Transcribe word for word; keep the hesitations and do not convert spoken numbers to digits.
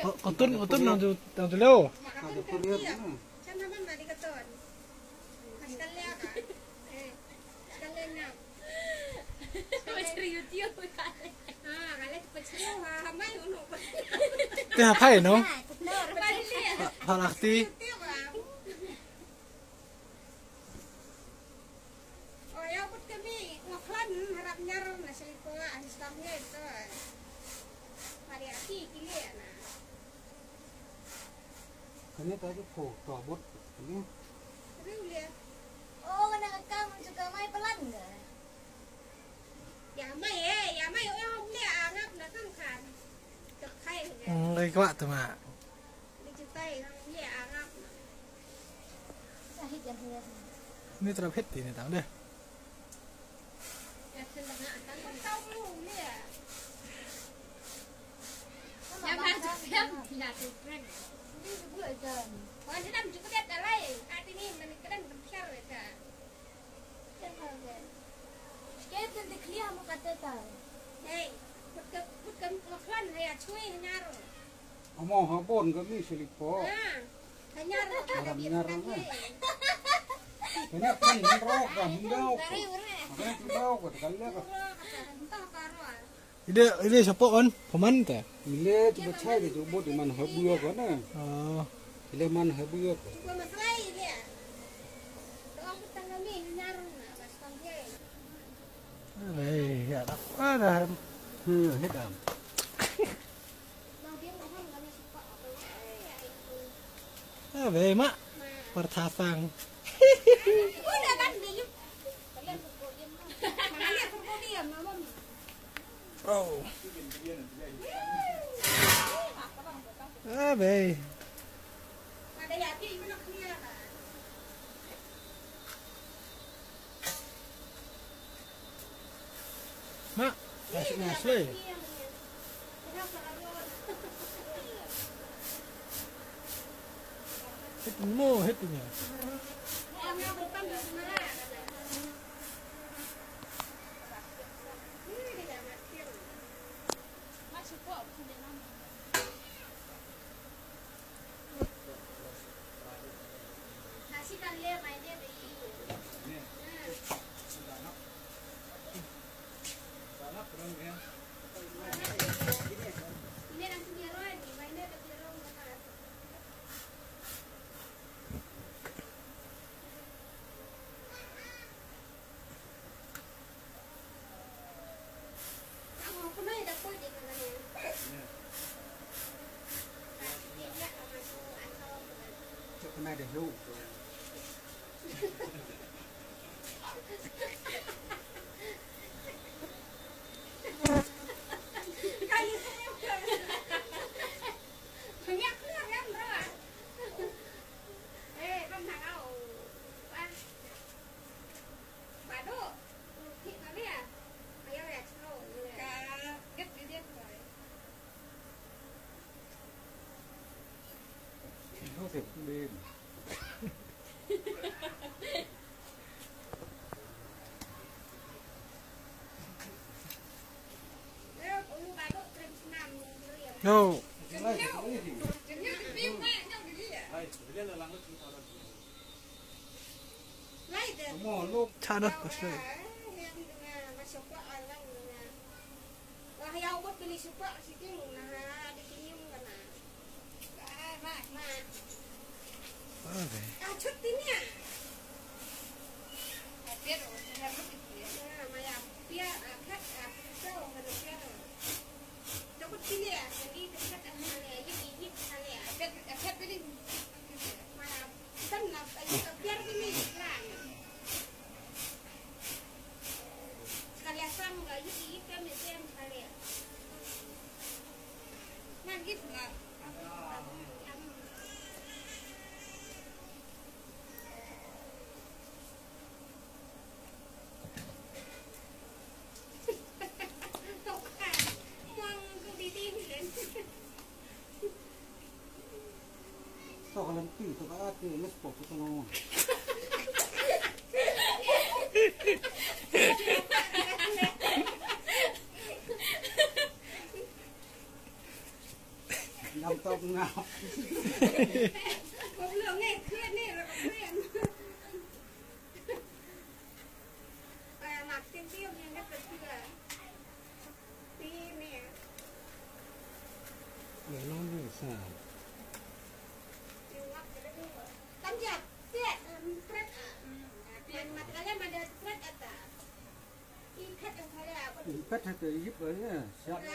Ko-, kotun, kotun nang ju, nang ju leo. Te ha phai no. Ha, ha lakti. Oh, ïa u kut kami, nga khlon, harap ñiar na seli ko, ah, ni stam ngai to. Mari aki kili na. Kane ta ju ko, to bot kane. Riu lia. Oh, kana ka kam ju ka mai pelan ga. Ïa mai eh, ïa mai oh, lia angap na kam kan. Tok khai. Hmm, ngai kwah tu ma. Ni terap hit ni tang deh. Amo ha bon ka mi seli po. Haram nyar na. Kanya kan ro ka mundau. Kanya tu dau ka kanya ka. Ide, ide siapa on? Paman ta? Ile tu bachai de tu bot iman habu ka na. Oh. Ile man habu ka. Ei, ya dah. Ada. Hmm, hidam. Ei, mak. Pertasang. Oh. Ei, Mak, masuk masuk. Hit mo, hit nya. No. Chana, pas lai. Top ngap. Bai long ni sa. Kat ha ka yip ba ya, siap ba.